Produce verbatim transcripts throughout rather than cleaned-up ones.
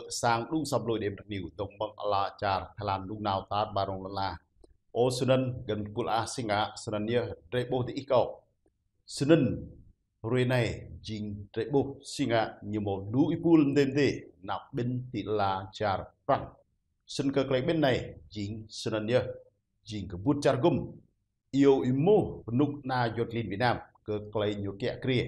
Sang đung săp lôi đêm trăk niu, tong măng ala čar Thái Lan đung nao tar ƀar rong lăn la. Ơ, snăn găn pul ah si ngă, snăn yơh drei ƀuh ti ih kâo. Snăn hruê anai jing drei ƀuh si ngă ñu mâo lu êpul mdê mdê, nao ƀĭn ti ala čar Prăng. Snăn kơ klei ƀĭn anai jing snăn yơh, jing kơ bŭt čar gŭm iâu êmuh kơnuk kơna Yuăn klin Việt Nam kơ klei ñu kiă kriê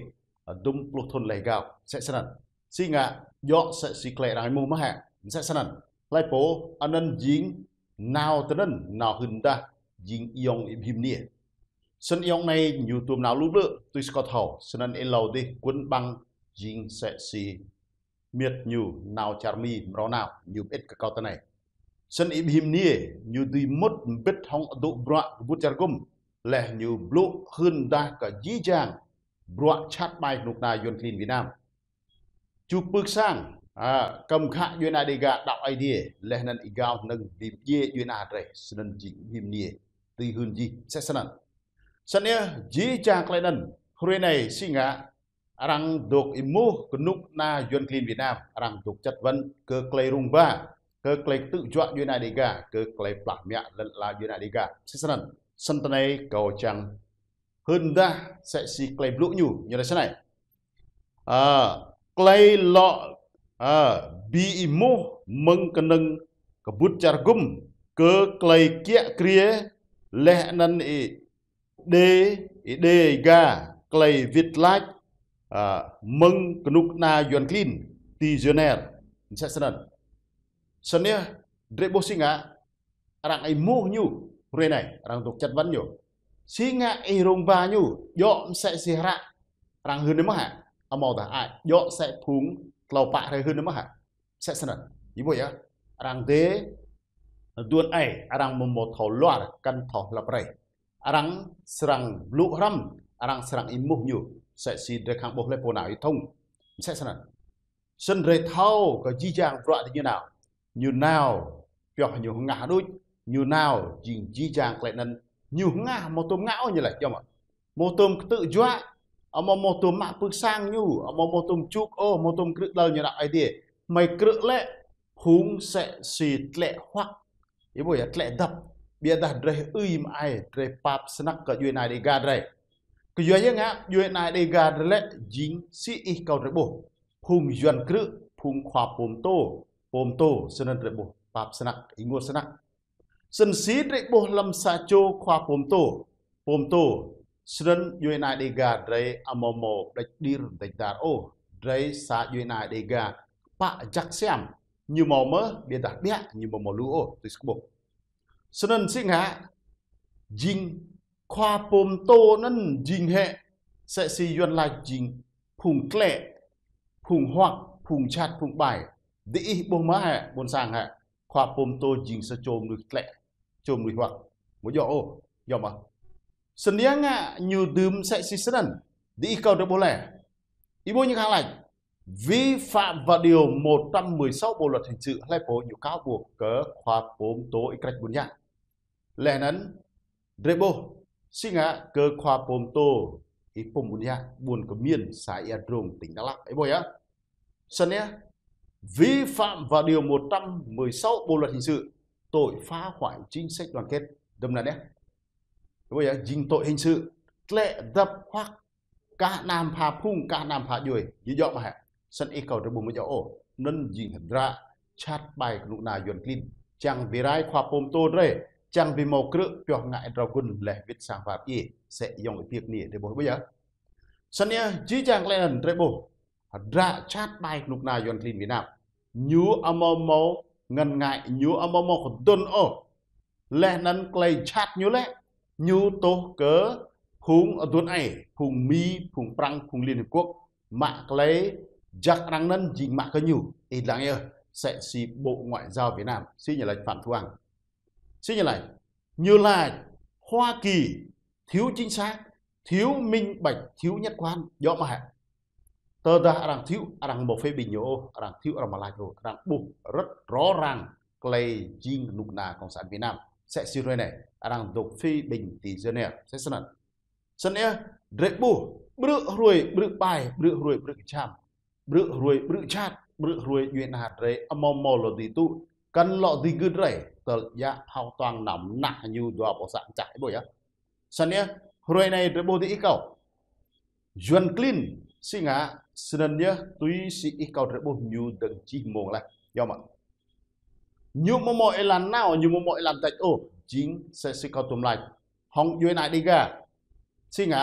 dŭm pluh thŭn leh gao, msĕ snăn. Si ngă, djŏ msĕ si klei arăng êmuh mơh hă, msĕ snăn. Hlei pô, anăn jing nao tơ anăn, nao hưn dah jing ayŏng Y Bhim Niê. Snăn ayŏng anai ñu tuôm nao lu blư̆, tui si kâo thâo, snăn êlâo dih quân băng jing msĕ si miêt ñu nao čar Mi mrâo nao, ñu mơĭt kơ kâo tơ anai. Snăn Y Bhim Niê ñu dưi mŭt mbĭt hŏng adŭ bruă kơ bŭt čar gŭm, leh ñu blŭ hưn dah kơ jih jang bruă jhat ƀai kơnuk kơna Yuăn klin Việt Nam. Ču pưk sang, a, kăm khă djuê ana Đêga đăo Aê Diê, leh anăn êgao hnơ̆ng bi mdjiê djuê ana drei, snăn jing Y Bhim Niê dưi hưn jih, msĕ snăn. Snăn yơh, jih jang klei anăn, hruê anai si ngă, arăng dôk êmuh kơnuk kơna Yuăn klin Việt Nam, arăng dôk chất vấn kơ klei rông ba, kơ klei ktư̆ juă djuê ana Đêga, kơ klei plah mă lăn ala djuê ana Đêga, msĕ snăn. Snăn tơ anai kâo čiăng hưn dah msĕ si klei blŭ ñu, ñu laĭ snei. A, klei lŏ, a, bi êmuh mơ̆ng kơnơ̆ng kơ bŭt čar gŭm kơ klei kiă kriê leh anăn Ê Đê, Ê Đêga, klei wĭt lač, a, mơ̆ng kơnuk kơna Yuăn klin ti Geneva, msĕ snăn. Snăn yơh, drei ƀuh si ngă, arăng êmuh ñu hruê anai, arăng dôk chất vấn ñu. Si ngă ih rông ba ñu, djŏ msĕ si hră arăng hưn anei mơh hă? Amâodah ăt djŏ msĕ phung tlâo pă hrơi hưn anei mơh hă? Msĕ snăn. Ih ƀuh yơh, arăng dê aduôn aê, arăng amâo mâo thâo luar, kăn thâo hlăp rei. Arăng srăng blŭ hrăm, arăng srăng êmuh ñu msĕ si drei khăng ƀuh hlei pô nao ih thŭng, msĕ snăn. Snăn drei thâo kơ jih jang bruă diñu nao. Ñu nao pioh ñu hngah đuč, ñu nao jing jih jang klei anăn ñu hngah, amâo tuôm ngă ôh ñu laĭ, djŏ mơh. Amâo tuôm ktư̆ juă, amâo, amâo tuôm mă pưk sang ñu, amâo, amâo tuôm čŭk ôh, amâo tuôm krư̆ đăl ñu đăo Aê Diê. Hmei krư̆ lĕ phung msĕ si tlĕ huăk, ih ƀuh yơh, tlĕ dăp. Ƀiădah drei ưi mă ai, drei pap snăk kơ djuê ana Đêga drei. Kyua ya ngă djuê ana Đêga drei lĕ jing si ih kâo drei ƀuh, phung Yuăn krư̆, phung khua pô mtô, pô mtô, snăn drei ƀuh pap snăk, ênguôt snăk. Snăn si drei ƀuh hlăm sa čô khua pô mtô, pô mtô, snăn djuê ana Đêga drei amâo mâo đĕč đir đĕč dar ôh. Drei sa djuê ana Đêga kpă jăk siam, ñu mâo mơh, ƀiădah ƀiă ñu amâo mâo lu ôh, tui si kâo ƀuh. Snăn si ngă, jing khua pô mtô anăn jing hĕ, msĕ si Yuăn lač jing phung tlĕ, phung huăk, phung jhat, phung ƀai. Diih ƀuh mơh hĕ, ƀuôn sang hĕ, khua pô mtô jing sa čô mnuih tlĕ, čô mnuih huăk, amâo djŏ ôh, djŏ mơh. Snăn ya ngă ñu dưm msĕ si snăn, diih kâo drei ƀuh leh. Ih ƀuh ñu khăng lač vi phạm vào điều một trăm mười sáu Bộ luật hình sự, hlei pô ñu kâo ƀuh kơ khua pô mtô Y Krĕč Ƀuôn Yă. Leh anăn drei ƀuh si ngă kơ khua pô mtô Y Pum Ƀuôn Yă, ƀuôn Kơ Miên, xã Ia Drông, tỉnh Đắk Lắk. Ih ƀuh yơh. Snăn yơh, vi phạm vào điều một trăm mười sáu Bộ luật hình sự, tội phá hoại chính sách đoàn kết. Dŭm anăn yơh. Ih ƀuh yơh, jing tội hình sự, tlĕ dăp huăk, kah anăm pha phung, kah anăm pha djuê, ñu djŏ mơh hĕ. Snăn ih kâo drei ƀuh amâo djŏ ôh. Anăn jing hdră jhat ƀai kơnuk kơna Yuăn klin. Čiăng bi rai khua pô mtô drei, čiăng bi mâo krư̆ pioh ngă êa drao gŭn leh wĭt sang war djiê, msĕ ayŏng Y Bhim Niê drei ƀuh, ƀuh yơh. Snăn yơh, jih jang klei anăn drei ƀuh hdră jhat ƀai kơnuk kơna Yuăn klin Việt Nam. Ñu amâo mâo ngăn ngại, ñu amâo mâo kơdŭn ôh. Leh anăn klei jhat ñu lĕ, ñu tuh kơ phung aduôn aê, phung Mi, phung Prăng, phung Liên Hiệp Quốc, mă klei jăk arăng anăn jing mă kơ ñu. Ih dlăng yơh, msĕ si Bộ Ngoại giao Việt Nam, si ñu lač Phạm Thu Hằng. Si ñu lač, ñu lač Hoa Kỳ thiếu chính xác, thiếu minh bạch, thiếu nhất quán, djŏ mơh hĕ. Tơdah arăng thiếu, arăng amâo phê bình ñu ôh, arăng thiếu arăng amâo lač ôh, arăng ƀuh rất rõ ràng klei jing kơnuk kơna Cộng sản Việt Nam. Msĕ si hruê anei, arăng dôk phê bình ti Geneva, msĕ snăn. Snăn yơh, drei ƀuh, ƀrư̆ hruê ƀrư̆ ƀai, ƀrư̆ hruê ƀrư̆ kjham, ƀrư̆ hruê ƀrư̆ jhat. brư̆ hrơi djuai ania drei amâo mâo lŏ dưi tŭ, kăn lŏ dưi gưt drei, tơl djă phao tuang nao mơnah ñu dua ƀô̆ sang čah, ih ƀuh yơh. Snăn yơh, hrơi anei drei ƀuh dih ih kâo. Yuăn klin si ngă, snăn yơh tui si ih kâo drei ƀuh ñu dơ̆ng jih mông laih. Yơh mơ̆. Ñu amâo mâo êlan nao, ñu amâo mâo êlan đač ôh, jing msĕ si kâo tuôm lač. Hŏng djuai ania Đêga si ngă,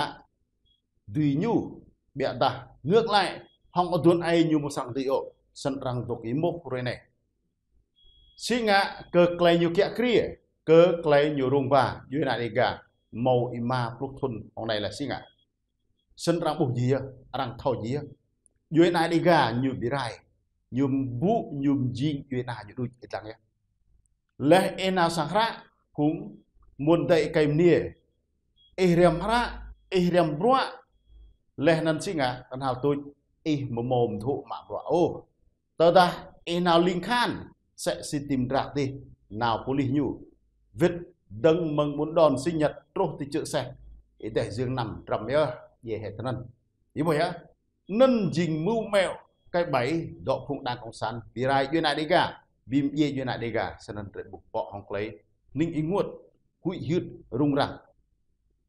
dưi ñu, ƀiădah ngược lại, hŏng aduôn aê ñu amâo srăng dưi ôh, snăn arăng dôk êmuh hrơi anei. Si ngă kơ klei ñu kiă kriê, kơ klei ñu rông ba, djuai ania Đêga, mâo êma pluh thŭn hŏng anei lĕ si ngă. Snăn arăng ƀuh jih yơh, arăng thâo jih yơh. Djuai ania Đêga ñu bi rai, ñu ƀuh, ñu jing djuai ania ñu đuč, ih lăng yơh. Leh ih nao sang hră, phung mơ̆ng dêh kơ mniê, ih hriăm hră, ih hriăm bruă, leh anăn si ngă, knhal tuč, ih amâo mâo mthŭ mă bruă ôh. Tơdah ih nao ling kahan, msĕ si ti mdrăk dih, nao pôlis ñu. Wĭt dơ̆ng mơ̆ng ƀuôn Đôn Sinh Nhật truh ti čư̆ Seh, ih dêh jơ̆ng năm drăm yơh, djai hĕ tinăn. Ih ƀuh yơh, anăn jing mơ̆ng mơ̆ng kơ ƀai dŏ phung đảng cộng sản, bi rai djuai ania Đêga, bi mdjiê djuai ania Đêga, snăn drei ƀuh pŏk hŏng klei, ning ênguôt, huĭ hyưt, rŭng răng.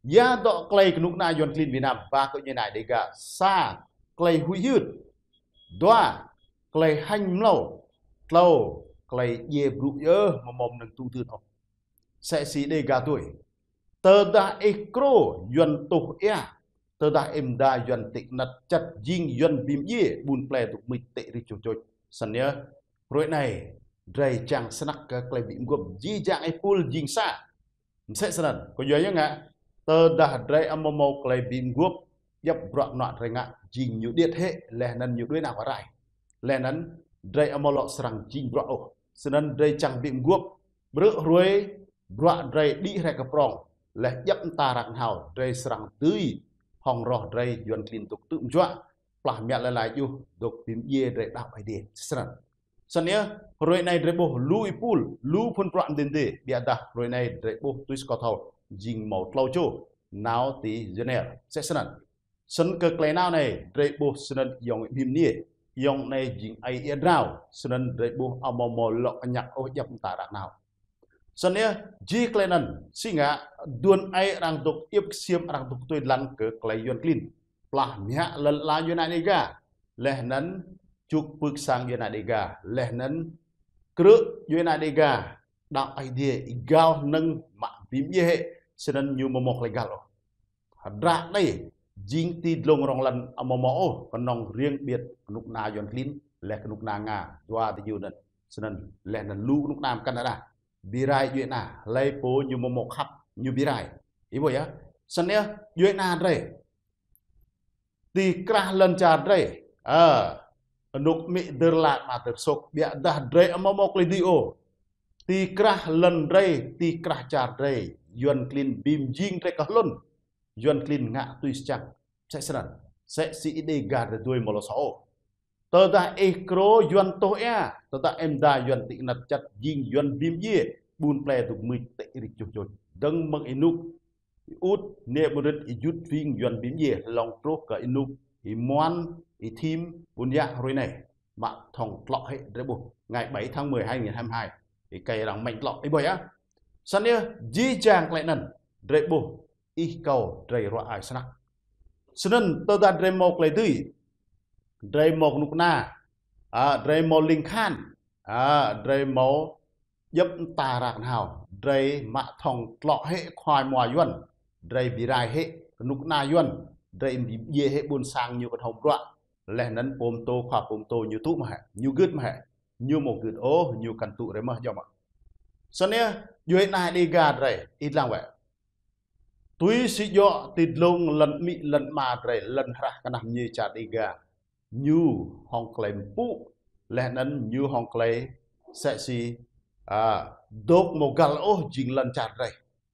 Ya dŏ klei knŭk kna Yuăn klin Việt Nam, ba kơ djuai ania Đêga, sa, klei huĭ hyưt, dua, klei hêñ mlâo, tlâo, klei djiê brŭ yơh, amâo mâo mnơ̆ng tŭ dưn ôh. Msĕ si Đêga tui. Tơdah ih krô Yuăn tuh ia, tơdah ih mda Yuăn ti anăt čăt jing Yuăn bi mdjiê, ƀun plei dôk mưč tĕ rĭ čuh čôč. Snăn yơh, hrơi anei, drei čang snăk kơ klei bi mguôp jih jang ih pul jing sa. Msĕ snăn, kơ yua ñu ngă, tơdah drei amâo mâo klei bi mguôp, djăp bruă knuă drei ngă, jing ñu điêt hĕ, leh anăn ñu đuĕ nao kơ rai. Leh anăn, drei amâo lŏ srăng jing bruă ôh. Snăn drei čang bi mguôp, brư̆ hrơi, bruă drei đĭ hriê kơ prŏng, leh djăp mta ră hnao, drei srăng dưi, hŏng roh drei Yuăn klin dôk tŭ mjuă, plah mă lĕ lač yơh, dôk bi mdjiê drei đăo Aê Diê. Snăn. Snăn yơh, hrơi anei drei ƀuh lu êpul, lu phŭn bruă mdê mdê, ƀiădah hrơi anei drei ƀuh tui si kâo thâo, jing mâo tlâo čô, nao ti Geneva. Msĕ snăn. Snăn kơ klei nao anei, drei ƀuh snăn ayŏng Bhim Niê, ayŏng anei jing aê ia drao, snăn drei ƀuh amâo mâo lŏ kñăk ôh djăp mta ră hnao. Snăn yơh, jih klei anăn, si ngă, aduôn aê arăng dôk iêp ksiêm arăng dôk tui lăng kơ klei Yuăn klin. Plah mă lăn ala djuai ania Đêga, leh anăn čuk pưk sang djuai ania Đêga, leh anăn krư̆ djuai ania Đêga, đăo Aê Diê êgao hnơ̆ng mă bi mdjiê hĕ, snăn ñu amâo mâo klei găl ôh. Hdră anei, jing ti dlông rŏng lăn amâo mâo ôh, knŏng riêng ƀiăt knŭk kna Yuăn klin, leh knŭk kna Nga, dua diñu anăn, snăn, leh anăn lu knŭk kna mkăn đa đa. Bi rai djuai ania, hlei pô ñu amâo mâo khăp, ñu bi rai. Ih ƀuh yơh, snăn yơh, djuai ania drei. Ti krah lăn čar drei. Ơ, anôk amĭ dơr lač ama dơr sôk, ƀiădah drei amâo mâo klei dưi ôh. Ti krah lăn drei, ti krah čar drei, Yuăn klin bi mjing drei kơ hlŭn. Yuăn klin ngă tui si čang. Msĕ snăn. Msĕ si Đêga drei dưi amâo lŏ soh ôh. Tơdah ih krô Yuăn tuh ia, tơdah ih mda Yuăn ti anăt čăt jing Yuăn bi mdjiê, ƀun plei dôk mưč tĕ rĭ čuh čôč. Dơ̆ng mơ̆ng ênuk, ih ŭt, nĕ ƀu rĭt ih jŭt wing Yuăn bi mdjiê, hlŏng truh kơ ênuk, ih muăn, ih thim, ƀun yă hrơi anei. Mă thŏng tlŏ hĕ drei ƀuh, ngày bảy tháng mười hai nghìn hai mươi hai. Ih kơi arăng mĕñ tlŏ, ih ƀuh yơh. Snăn yơh, jih jang klei anăn, drei ƀuh, ih kâo drei ruă ai snăk. Snăn tơdah drei mâo klei dưi, drei mâo knŭk kna, a, drei mâo ling kahan, a, drei mâo djăp mta ră hnao, drei mă thŏng tlŏ hĕ khua mua Yuăn, drei bi rai hĕ knŭk kna Yuăn, drei bi mdjiê hĕ ƀuôn sang ñu kơnhŏng bruă, leh anăn pô mtô khua pô mtô ñu tŭ mơ̆ hĕ, ñu gưt mơ̆ hĕ, ñu amâo gưt ôh, ñu kăn tŭ drei mơh djŏ mơ̆. Snăn yơh, djuai ania Đêga drei, ih lăng wĕ. Tui si djŏ ti dlông lăn amĭ lăn ama drei, lăn hrah knah mñai čar Đêga. Ñu hŏng klei mpŭ, leh anăn ñu hŏng klei msĕ si, a, dôk amâo găl ôh jing lăn čar drei.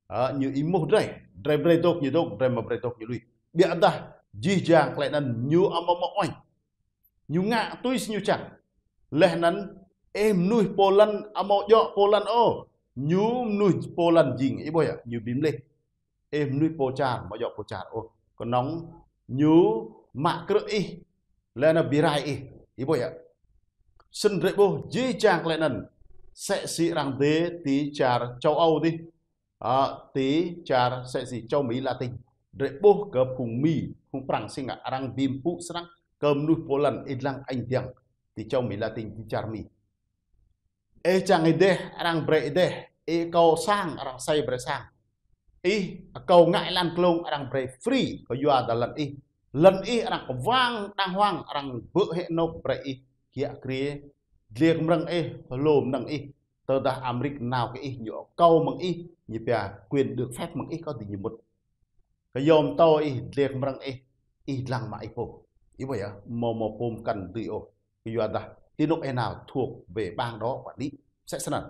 A, ñu êmuh drei, drei brei dôk ñu dôk, drei amâo brei dôk ñu lui. Ƀiădah jih jang klei anăn ñu amâo mâo uêñ. Ñu ngă tui si ñu čang. Leh anăn, ih mnuih pô lăn amâo djŏ pô lăn ôh. Ñu mnuih pô lăn jing, ih ƀuh yơh, ñu bi mlih. Ih mnuih pô čar, amâo djŏ pô čar ôh. Knŏng ñu mă krư̆ ih, leh anăn bi rai ih. Ih ƀuh yơh. Snăn drei ƀuh jih jang klei anăn, msĕ si arăng dê ti čar châu Âu dih, a, ti čar msĕ si châu Mỹ Latin. Drei ƀuh kơ phung Mi, phung Prăng si ngă arăng bi mpŭ srăng kơ mnuih pô lăn ih dlăng añ diăng ti châu Mỹ Latin ti čar Mi. Ih čang ih deh, arăng brei ih deh, ih akâo sang, arăng sai brei sang. Ih akâo ngă ih lăn klông, arăng brei free, kyuadah lăn ih. Lăn ih arăng kwang đang huang, arăng bơ̆ hĕ anôk brei ih kiă kriê, dliê kmrơ̆ng ih, hlô mnơ̆ng ih. Tơdah Amêrik nao kơ ih, ñu akâo mơ̆ng ih, ñu pia quyền được phép mơ̆ng ih kơ dưi ñu mŭt. Kyâo mtâo ih, dliê kmrơ̆ng ih, ih dlăng mă ih pô. Ih ƀuh yơh, amâo mâo pô mkăn dưi ôh. Kyuadah ti anôk ih nao thuộc về bang đó quản lý. Msĕ snăn.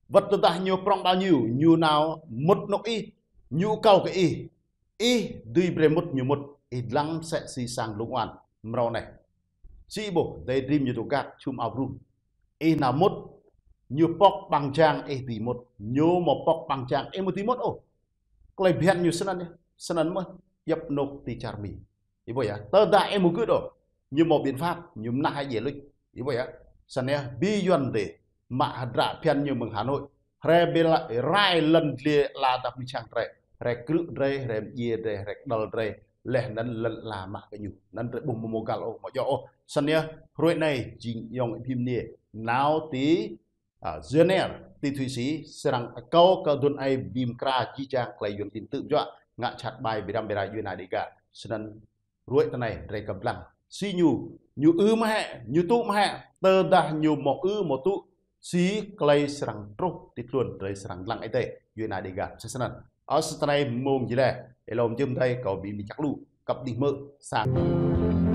Wăt tơdah ñu prŏng ƀâo ñu, ñu nao mŭt anôk ih, ñu akâo kơ ih. Ih dưi brei mŭt ñu mŭt, ih dlăng msĕ si sang lông an mrâo anei. Si ih ƀuh, dei dream ñu dôk gak, čhum ao brŭng. Ih nao mŭt, ñu pŏk ƀăng jang ih dưi mŭt. Ñu amâo pŏk ƀăng jang ih amâo dưi mŭt ôh. Klei bhiăn ñu snăn yơh, snăn mơh, djăp anôk ti čar Mi. Ih ƀuh yơh, tơdah ih amâo gưt ôh, ñu mâo biện pháp, ñu mnah hĕ djiê luč. Ih ƀuh yơh, snăn yơh, bi Yuăn dê, mă hdră bhiăn ñu mơ̆ng Hà Nội. Hrơi bi la-, rai lăn dliê ala dap mčang drei. Hrơi krư̆ drei, hrơi mdjiê drei, hrơi kđăl drei. Leh anăn lăn ala mă kơ ñu. Anăn drei ƀuh amâo mâo găl ôh, amâo djŏ ôh. Snăn yơh, hruê anei, jing ayŏng ih Phim Niê. Nao ti, a, Geneva, ti Thụy Sĩ, srăng akâo kơ aduôn aê bi mkra jih jang klei Yuăn klin tư̆ juă, ngă jhat ƀai bi răm bi rai djuê ana Đêga. Snăn ruai tơ anei drei kăp dlăng. Si ñu, ñu ư mơ̆ hĕ, ñu tŭ mơ̆ hĕ, tơdah ñu amâo ư amâo tŭ, si klei srăng truh ti tluôn drei srăng dlăng êdei, djuê ana Đêga. Msĕ snăn. Ơ, snăn tơ anei mông jih leh, êlâo mjưh mdei kâo bi mni čăk lu, kăp đĭ hmư̆, sang.